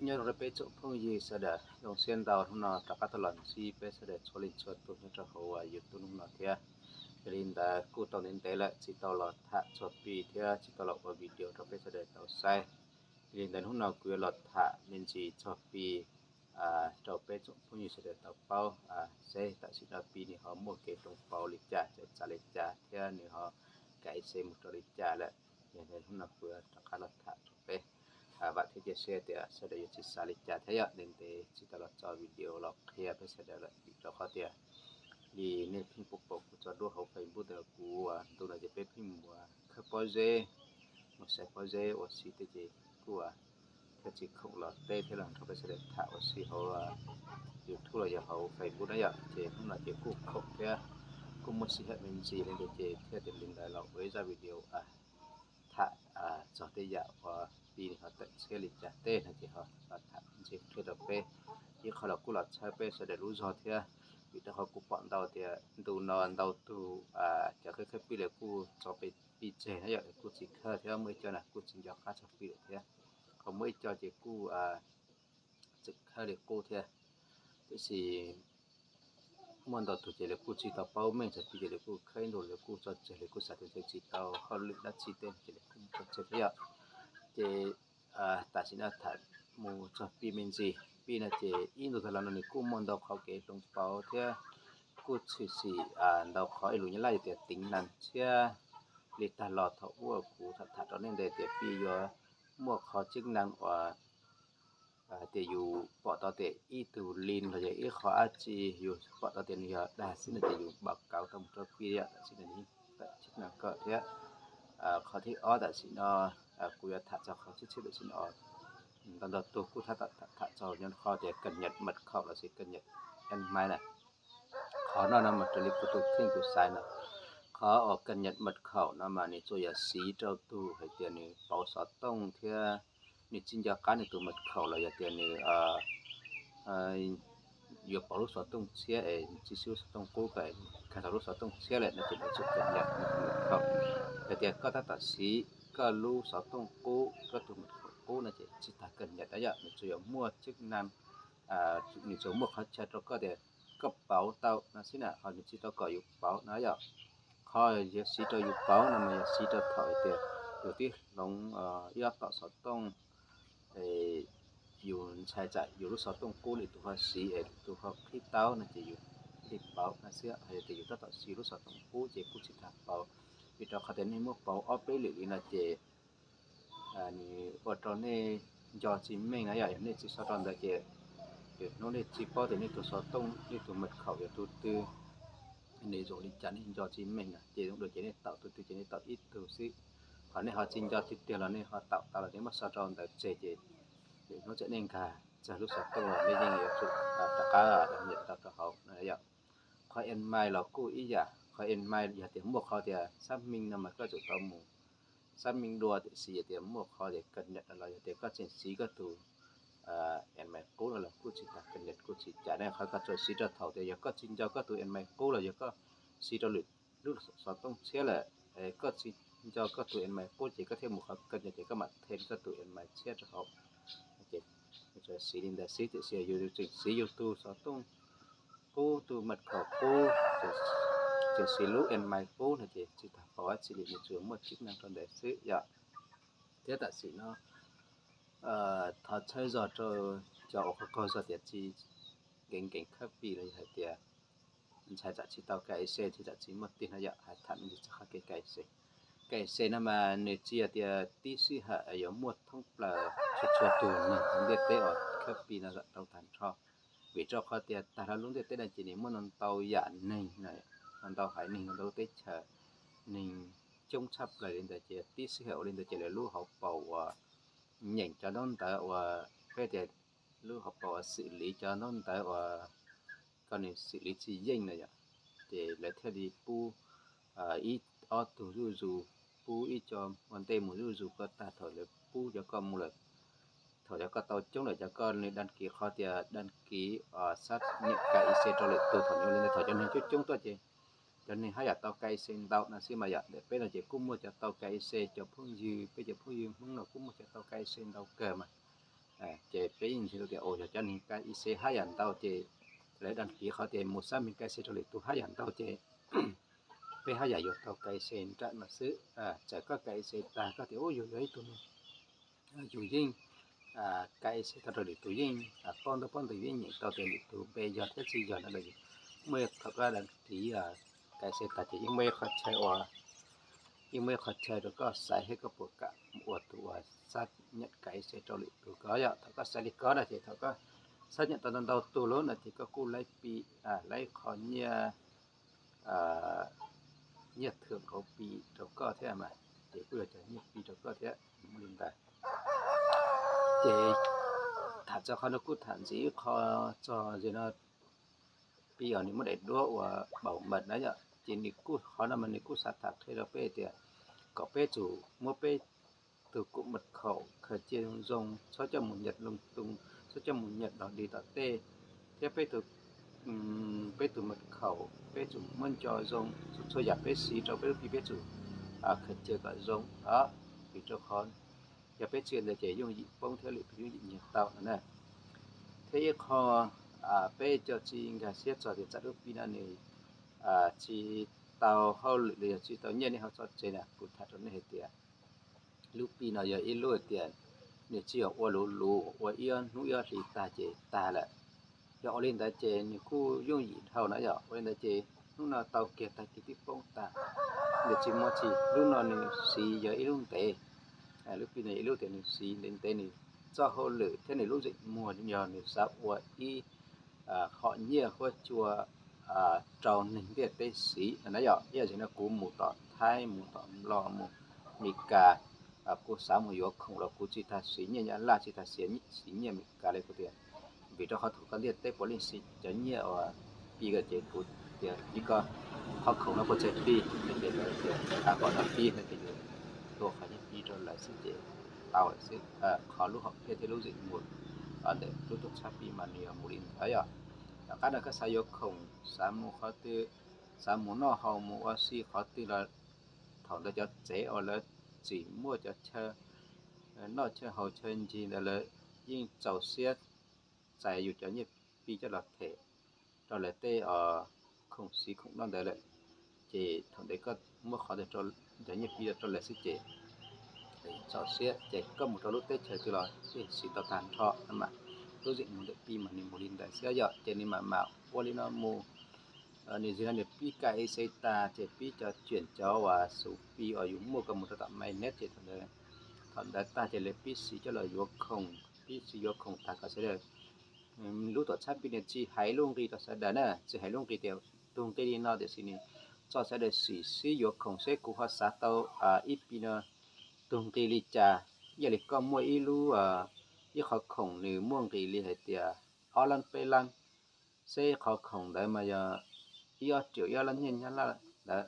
Nyob zoo rau peb tsoom phooj ywg sawv daws, zoo siab ntau hnub no rov qab tau los ntsib peb sawv daws txhua leej txhua tus nyob rau hauv YouTube hnub no thiab. Yog li ntawd kuj tau ntev ntev lawm tsis tau los tham txog Pi thiab tsis tau los ua video rau peb sawv daws tau saib. Yog li ntawd hnub no kuv yuav los tham me ntsis txog Pi rau peb tsoom phooj ywg sawv daws tau paub seb tam sim no Pi nws ho muaj kev hloov pauv li cas, txawv txav li cas thiab nws ho kam ib xeb mus rau li cas lawm. Yog li ntawd hnub no kuv yuav rov qab los tham rau peb. Vam thiab cia siab tias sawv daws yuav tsis xav li cas thiab yom, ntev ntev tsis tau los tso video los qhia peb sawv daws lawm vim rau qhov tias li nej pheej pom pom kuv tso duab hauv Facebook tias kuv ntu no ces peb pheej mus khawb pob zeb, mus saib pob zeb ua si tej ces kuj thiaj tsis khoom los teb thiab los nrog peb sawv daws tham ua si hauv YouTube los yog hauv Facebook na yom. Ces hnub no ces kuj khoom thiab kuj muaj sij hawm me ntsis li ntawd ces thiaj li ntawd los ua ib zaj video tham txog tej yam uas Pi nws ho tawm tshiab li cas tej no ces ho los tham me ntsis qhia rau peb. Ib qho los kuj los txhawb peb sawv daws lub zog thiab, vim rau qhov kuv pom ntau tias ntu no ntau tus cov khawb khawb Pi lawv kuj tso Pi tseg na yom, lawv kuj tsis khawb thiab muaj ib co na kuj tsis nco qab txog Pi lawm thiab. Ho muaj ib co ces kuj tseem khawb li qub thiab. Tiam sis muaj ntau tus ces lawv kuj tsis tau paub meej txog Pi ces lawv kuj khawb ib ntus lawv kuj tso tseg, lawv kuj xav tias ntshe tsis tau hauj lwm dab tsi tej ces lawv kuj tso tseg thiab yom. Ces tam sim no tham mus txog Pi me ntsis, Pi no ces ib ntu tag los no nws kuj muaj ntau qhov kev hloov pauv thiab kuj tshwm sim ntau qhov ib lus Nyab Laj yog tias tính năng tshiab li tag los thaum ub kuv tham tham rau nej ntawd tias Pi yuav muaj qhov chức năng uas hais tias yus pom tau tias ib tug link los yog ib qho dab tsi, yus pom tau tias nws yog dag xwb no ces yus báo cáo tau mus rau Pi yom. Tam sim no nws yeej tawm chức năng kawm thiab. Qhov thib ob tam sim no kuv yuav tham txog qhov tshiab tshiab tam sim no ntau ntau tus kuj tham tham txog nyob qhov tias cập nhật mật khẩu lossis cập nhật email na. Qhov no no mas raws li kuv tus kheej kuv xaiv no, qhov uas cập nhật mật khẩu no mas nws tsuas yog siv rau tus hais tias nws pauv xov tooj thiab nws tsis nco qab nws tus mật khẩu los yog tias nws yuav pauv lub xov tooj tshiab es tsis siv lub xov tooj qub, kag tau lub xov tooj tshiab lawm no ces nws tsuas cập nhật mật khẩu. Yog tias koj tab tom siv koj lub xov tooj qub, koj tus mật khẩu qub no ces tsis tas cập nhật na yom, nws tsuas yog muaj chức năng, nws tsuas muaj qhov chaw rau koj tias koj pauv tau no xwb na, ho nws tsis tau kom yus pauv no yom. Qhov yog siv rau yus pauv no mas yog siv rau thaum hais tias yus twb hloov ib ob tom xov tooj, yus ntshai tsam yus lub xov tooj qub lwm tus ho siv es lwm tus ho qhib tau no ces yus thiaj pauv no xwb. Ho yog tias yus tab tom siv lub xov tooj qub ces kuj tsis tas pauv, vim rau qhov tias nej muab pauv ob peb lwm li no ces nws ua rau nej nco tsis meej na yom. Yog nej tsis sau rau ntawd ces lwm hnub nej tsis paub tias nej tus xov tooj, nej tus mật khẩu yog tus twg, nws zoo li cas nej nco tsis meej na. Ces zoo dua ces nej taum tus twg ces nej taum ib tug xwb. Ho nej ho tsis nco tiag tiag los nej ho taum tau los nej muab sau rau ntawd tseg ces lwm hnub txawm nej nkag tsawg lub xov tooj los nej yeej yuav tsum rov qab đăng nhập tau rau hauv no yom. Qhov email los kuj ib yam, qhov email yog tias muaj qhov tias xác minh no mas koj tsum tau mus xác minh dua, tiam sis yog tias muaj qhov tias cập nhật no los yog tias koj tseem siv koj tus email qub no los kuj tsis tas cập nhật kuj tsis cas ne. Qhov koj tsuas siv rau thaum tias yog koj tsis nco koj tus email qub los yog koj siv rau lwm lub xov tooj tshiab lawm, koj tsis nco koj tus email qub ces koj thiaj mus qhov cập nhật ces koj mam thêm koj tus email tshiab rau hauv. Ces siv li ntawd xwb, tiam sis yus tseem siv yus tus xov tooj qub, tus mật khẩu qub, tseem siv lub email qub no ces tsis tas pauv dab tsi li, nws tsuas muaj chức năng rau ntawd xwb yom. Thiab tam sim no thov txhawb zog rau cov uas qaug qaug zog tias tsis nkees nkees khawb Pi los yog hais tias ntshai tsam tsis tau K Y C, ntshai tsam tsis muaj tiag no yom, hais tham me ntsis txog qhov kev K Y C. K Y C no mas nws tsis yog tias tib sij hawm yuav muaj thoob plaws txhua txhua tus neeg hauv ntiaj teb uas khawb Pi no kom tau tag nrho, vim rau qhov tias tag nrho lub ntiaj teb no ces nws muaj ntau ntau yam neeg, ntau haiv neeg, ntau lub teb chaws, neeg coob tshaj plaws li ntawd ces tib sij hawm ua li ntawd ces lawv lub hauv paus uas nyeem cov ntaub ntawv uas peb tias lub hauv paus uas xwm lis cov ntaub ntawv uas kom nws xwm lis tsis yeej na yom, ces lawv thiaj li pub ib ob tug zuj zus, pub ib co ua ntej mus zuj zus koj tag thaum lawv pub cov koj mus lawm. Thaum cov koj tau coob lawm cov koj nws đăng ký qhov tias đăng ký xác nhận K Y C rau lwm tus, thaum nws ua li ntawd thaum cov neeg coob coob tuaj ces cov neeg haj yam tau K Y C ntau no xwb mas yom. Ntawm peb no ces kuj muaj cov tau K Y C, cov phooj ywg, peb cov phooj ywg Hmoob no kuj muaj cov tau K Y C ntau kawg mas. Ces peb yeej ntseeg tias yog cov neeg KYC haj yam ntau ces lawv dag kiv qhov tias mus xab mes KYC rau lwm tus haj yam ntau ces peb haj yam yuav tau KYC nram no xwb. Txawm koj KYC tag koj tias ub yus yog ib tug neeg, yus yeej KYC tau rau lwm tus yeej paub ntaub paub ntawv, yeej nyeem tau tias lwm tus npe yog thiab tsis yog no los muaj thaum koj dag kiv KYC tag ces yeej muaj ib qho chaw ua, yeej muaj ib qho chaw rau koj xaiv thiab koj puas kam ua tus uas xab nyam KYC rau lwm tus ko yom. Thaum koj xaiv li ko no ces thaum koj xab nyam tau ntau ntau tus lawm no ces koj kuj laib Pi, laib qho nyiaj, nyiaj thwm hauv Pi rau koj thiab mas, ces kuj yog cov nyiaj Pi rau koj thiab. Muaj li ntawd ces tham txog qhov no kuj tham ntxiv ib qho txog ze no, Pi os nws muaj daim duab uas bảo mật na yom, ces nws kuj qhov no mas nws kuj xav tham qhia rau peb tias kom peb tsum muab peb tus kum mật khẩu khaws cia zoo zoo, txhob coj mus nhập lung tung, txhob coj mus nhập log đi tom tej, thiab peb tus mật khẩu peb tsum muab nco zoo, txhua yam peb siv rau peb lub Pi peb tsum khaws cia kom zoo os, vim rau qhov yog peb tsis ntawd ces yooj yim poob thiab lwm tus yooj yim nyiag tau no na. Thiab ib qho peb cov tsis nkag siab txog tias tsam lub Pi no nws tsis tau hauj lwm los yog tsis tau nyiaj nej ho txhob txhawj na, kuv tham rau nej hais tias lub Pi no yog ib lub tias nws tsis yog ua luv luv ua ib hnub ib hlis tag ces tag lawm. Yog ua li ntawd ces nws kuj yooj yim dhau na yom. Ua li ntawd ces hnub no tau kiag tag kis twb poob tag, nws tsis muaj tsis, lub no nws siv yog ib lub ntev, lub Pi no yog ib lub tias nws siv ntev ntev, nws txoj hauj lwm thiab nws lub zeem muag yog nws xav ua ib hom nyiaj huab cua rau neeg ntiaj teb siv no na yom. Ib yam li no kuv mus tom Thaib, mus tom Nplog, mus Meskas, kuv xav mus yuav khoom los kuv tsis tas siv nyiaj Nyab Laj, tsis tas siv nyiaj Meskas li, kuv tias vim rau qhov thaum koj ntiaj teb puav leej siv cov nyiaj uas Pi ko ces kuv tias ib ko qhov khoom no puas tsawg Pi no ces lawv tias a kom no Pi no ces yus tua qhov nyiaj Pi rau lawv xwb ces tau lawm xwb. Qhov lub hom phiaj thiab lub zeem muag ntawm lub tuam txhab Pi mas nws yog mus li ntawd yom. Tom qab no koj xav yuav khoom, xav mus qhov twg, xav mus noj haus mus ua si qhov twg los thaum ntawd cov tsev uas lawv tsim muaj cov chaw noj chaw haus chaw ncig ntawd lawv yeej txaus siab txais yus cov nyiaj Pi coj los them rau lawv tej khoom siv khoom noj ntawd lawm. Ces thaum ntawd koj muab qhov ntawd, cov nyiaj Pi rau lawv xwb ces txaus siab ces koj mus rau lub teb chaws twg los yeej siv tau tag nrho no mas. Lub zeem muag ntawm Pi mas nws mus li ntawd xwb yom. Ces nws mam mam ua li no mus, nws zig no nws pib KYC tas ces pib cov chuyển cov uas xuv Pi uas yus muaj koj mus rau tom mainnet ces thaum ntawd tag ces lawv pib siv coj los yuav khoom, pib siv yuav khoom tag kom sawv daws, lub tuam txhab Pi nws tsis hais lub nqi rau sawv daws na, tsis hais lub nqi tias tus nqi li no tiam sis nws txoj sawv daws sim sib yuav khoom seb kuv ho xav tau ib Pi no tus nqi li cas. Yog li koj muaj ib lub, ib qhov khoom nws muaj nqis li hais tias ob lab peb lab, seb qhov khoom ntawd mas yog ib ob triệu ib ob lab nyiaj Nyab Laj ntawd.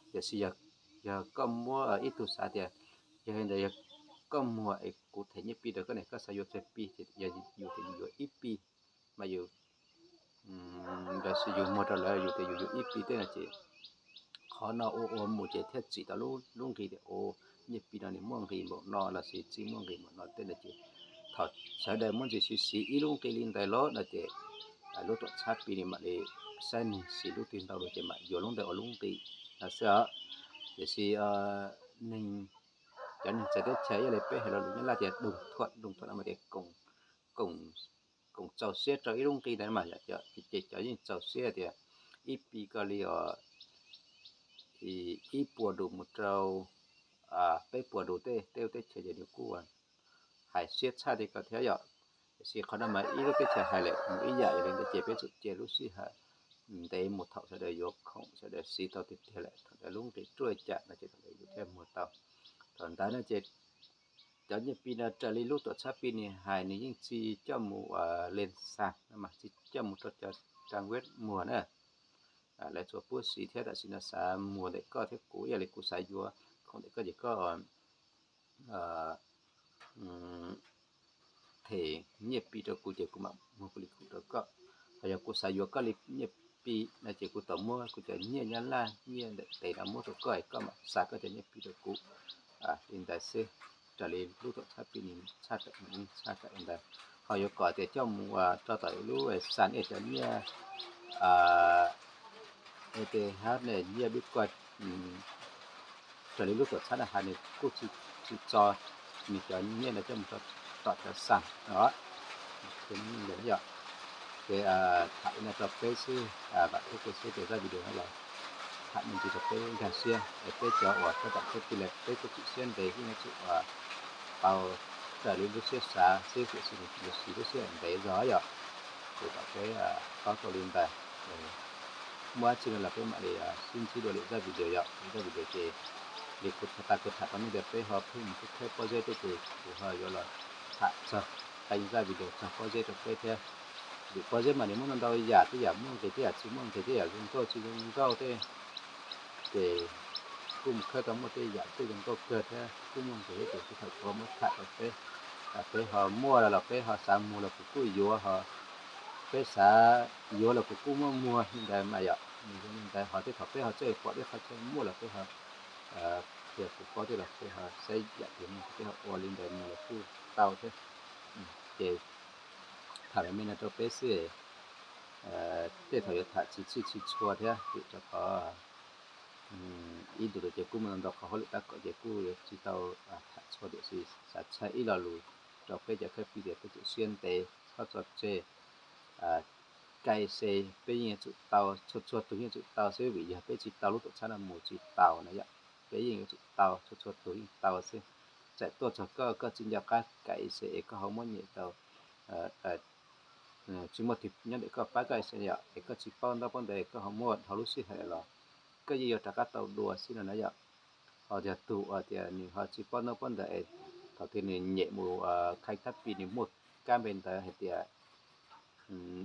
Tiam sis yog koj muab ib tug xav tias yog li ntawd yog koj muag es kuv them nyiaj Pi rau koj ne, koj xav yuav tsawg Pi ces yog yus tias yus yuav ib Pi mas yus, lossis yus muag rau lawv yus tias yus yuav ib Pi tej no ces qhov no ua ua mus ces thiaj tsim tau lub nqi tias ua nyiaj Pi no nws muaj nqis npaum no lossis tsis muaj nqis npaum no tej no ces thaum sawv daws muaj ntsis siv siv ib lub nqi li ntawd lawm no ces lub tuam txhab Pi nws mam li saib neeg siv lub twg ntau lawm ces mam yuav lub ntawd ua lub nqi no xwb os. Tiam sis neeg, cov neeg txawv teb chaws ib yam li peb hais lo lus Nyab Laj tias đồng thuận, đồng thuận no mas tias koom, koom txaus siab rau ib lub nqi ntawd mas ces cov yeej txaus siab tias ib Pi ko li os ib puas dus mus rau peb puas dus tej, tej lub teb chaws ces nws kuj hais siab tshaj li ko thiab yom. Tiam sis qhov no mas ib lub teb chaws hais lawm mus ib yam, yog li ntawd ces peb tsum cia lub sij hawm ntev mus thaum sawv daws yuav khoom sawv daws siv tau tiag tiag lawm thaum ntawd lub nqi ruaj cas no ces thaum ntawd yus thiaj muag tau. Thaum ntawd no ces cov nyiaj Pi no raws li lub tuam txhab Pi nws hais nws yeej tsis coj mus ua len xa no mas tsis coj mus rau cov trang web muag na. Lawv tsuas pub siv thiab tam sim no xav muag ntawm koj thiab kuv, ib yam li kuv xav yuav khoom ntawm koj ces koj them nyiaj Pi rau kuv ces kuv mam muag kuv li khoom rau koj. Ho yog kuv xav yuav koj li nyiaj Pi no ces kuv tau muab kuv cov nyiaj Nyab Laj nyiaj ntawm tes no muab rau koj es koj mam xa koj cov nyiaj Pi rau kuv li ntawd xwb. raws li lub tuam txhab Pi ne txhaj tawm, txhaj tawm li ntawd. Ho yuav kom tias coj mus rau tom lub xas es cov nyiaj E T H ne, nyiaj Bitcoin raws li lub tuam txhab na has nws kuj tsis txo nws cov nyiaj ntawd coj mus rau tom cov xas os. Yog ces tham li no rau peb xwb, vam thiab cia siab tias zaj video no los tham me ntsis rau peb nkag siab es peb cov uas rau tom peb tij laug peb kuj txim siab ntev yeej yuav tsum tau raws li lub siab xav xwb tiam sis nws tsis yog siv lub siab ntev zog yom. Ces kom peb paub tau li ntawd, muaj dab tsi no los peb mam li sib ntsib dua lwm zaj video yom. Lwm zaj video ces li kuv tas kuv tham tau nej tias peb ho pheej mus khawb pob zeb tej ces kuv ho yuav los tham txog qee zaj video txog pob zeb rau peb thiab. Vim pob zeb mas nws muaj ntau ntau yam, tej yam muaj nqis, tej yam tsis muaj nqis, tej yam zoo nkauj tsis zoo nkauj tej, ces kuj mus khawb tau muaj tej yam tej zoo nkauj kawg thiab kuj muaj nqis thiab ces tej thaum kuv ho muab tham rau peb, peb ho muaj los peb ho xav muag los kuv kuj yuav, ho peb xav yuav los kuv kuj muaj muag li ntawd mas yom. Nws zoo li ntawd ho tej thaum peb ho txawj pom tej qhov chaw muaj los peb ho qhia kuv paub thiab los peb ho saib yam twg muaj peb ho ua li ntawd mus los kuj tau thiab. Ces tham me no rau peb xwb, tej thaum yuav tham tsis txhij tsis txhua thiab vim rau qhov ib ntus ces kuj muaj ntau qhov hauj lwm tab kaum ces kuj yuav tsis tau tham txhua tiam sis xav tshaj ib lo lus rau peb cov khawb Pi tias peb txim siab ntev txhob tso tseg. K Y C peb yeej yuav tsum tau, txhua txhua tus yeej yuav tsum tau xwb vim yog peb tsis tau lub tuam txhab no mus tsis tau na yom. Peb yeej yuav tsum tau, txhua txhua tus yeej tau xwb. Txawm tuaj txog koj, koj tsis nco qab K Y C es koj ho muab nyem tau, tsis muaj tus nyob ntawm koj pab K Y C yom, es koj tsis paub ntaub paub ntawv es koj ho muaj dhau lub sij hawm los koj yeej yuav rov qab tau dua xwb no na yom. Ho yog tus uas tias nws ho tsis paub ntaub paub ntawv es thaum twg nws nyem mus khai thab Pi nws muaj kab npe ntawv hais tias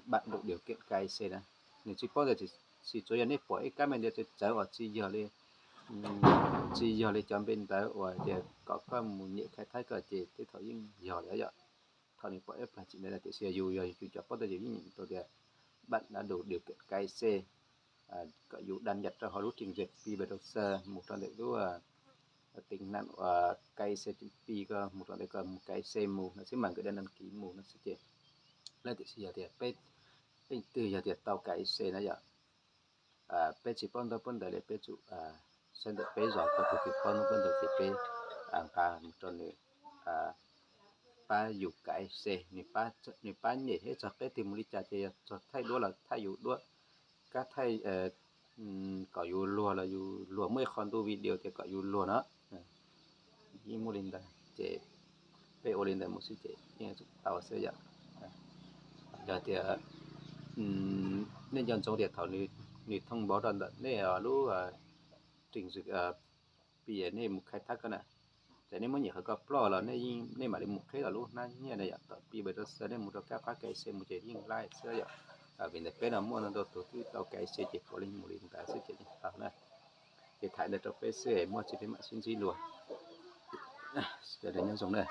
bạn đủ điều kiện K Y C na, nws tsis paub ntawd, tsis tsuav yog nej pom ib kab npe ntawv txawv txawv uas tsis yog li, tsis yog li cov npe ntawv uas tias kom koj mus nyem khai thab koj ces tej thaum yeej yog lawm yom. Thaum nws pom ib plag tsim ntawd tiam sis yog yus, yog yus cov paub ntawv yus yeej nyem tau tias bạn đã đủ điều kiện K Y C, kom yus đăng nhập rau hauv lub trình duyệt Pi browser mus rau ntawm lub tính năng uas K Y C chấm Pi ko mus rau ntawd ko mus K Y C mus no xwb mas nkawd đăng ký mus no xwb ces. Lawm tiam sis yog tias peb leej twg yog tias tau K Y C na yom, peb tsis paub ntaub paub ntawv li peb tsum saib ntawm peb zos ko tus twg paub ntaub paub ntawv ces peb nqa mus rau nws pab yus K Y C, nws pab nyem thiab txog qeb twg mus li cas ces yog txog thaij duab los thaij yus duab, kab thaij kom yus luag los yus luag, muaj ib qho ntu video tias kom yus luag no. Yeej muaj li ntawd ces peb ua li ntawd mus xwb ces yeej tau xwb yom. Yog tias nej nco ntsoov tias thaum nws thông báo rau ntawm nej lub trình duyệt Pi nej mus khai thác ko na, ces nej muab nyem qhov ko ploj los nej mam li mus qhib los lub hnab nyiaj na yom, tom Pi browser nej mus rau kab pab K Y C mus ces yeej laij xwb yom. Vim ntawd peb no muaj ntau tus twb tau K Y C ces puav leej mus li ntawd xwb ces yeej tau na. Ces tham ntawd rau peb xwb, muaj tsi peb mam sib ntsib dua. Sawv daws nyob zoo na.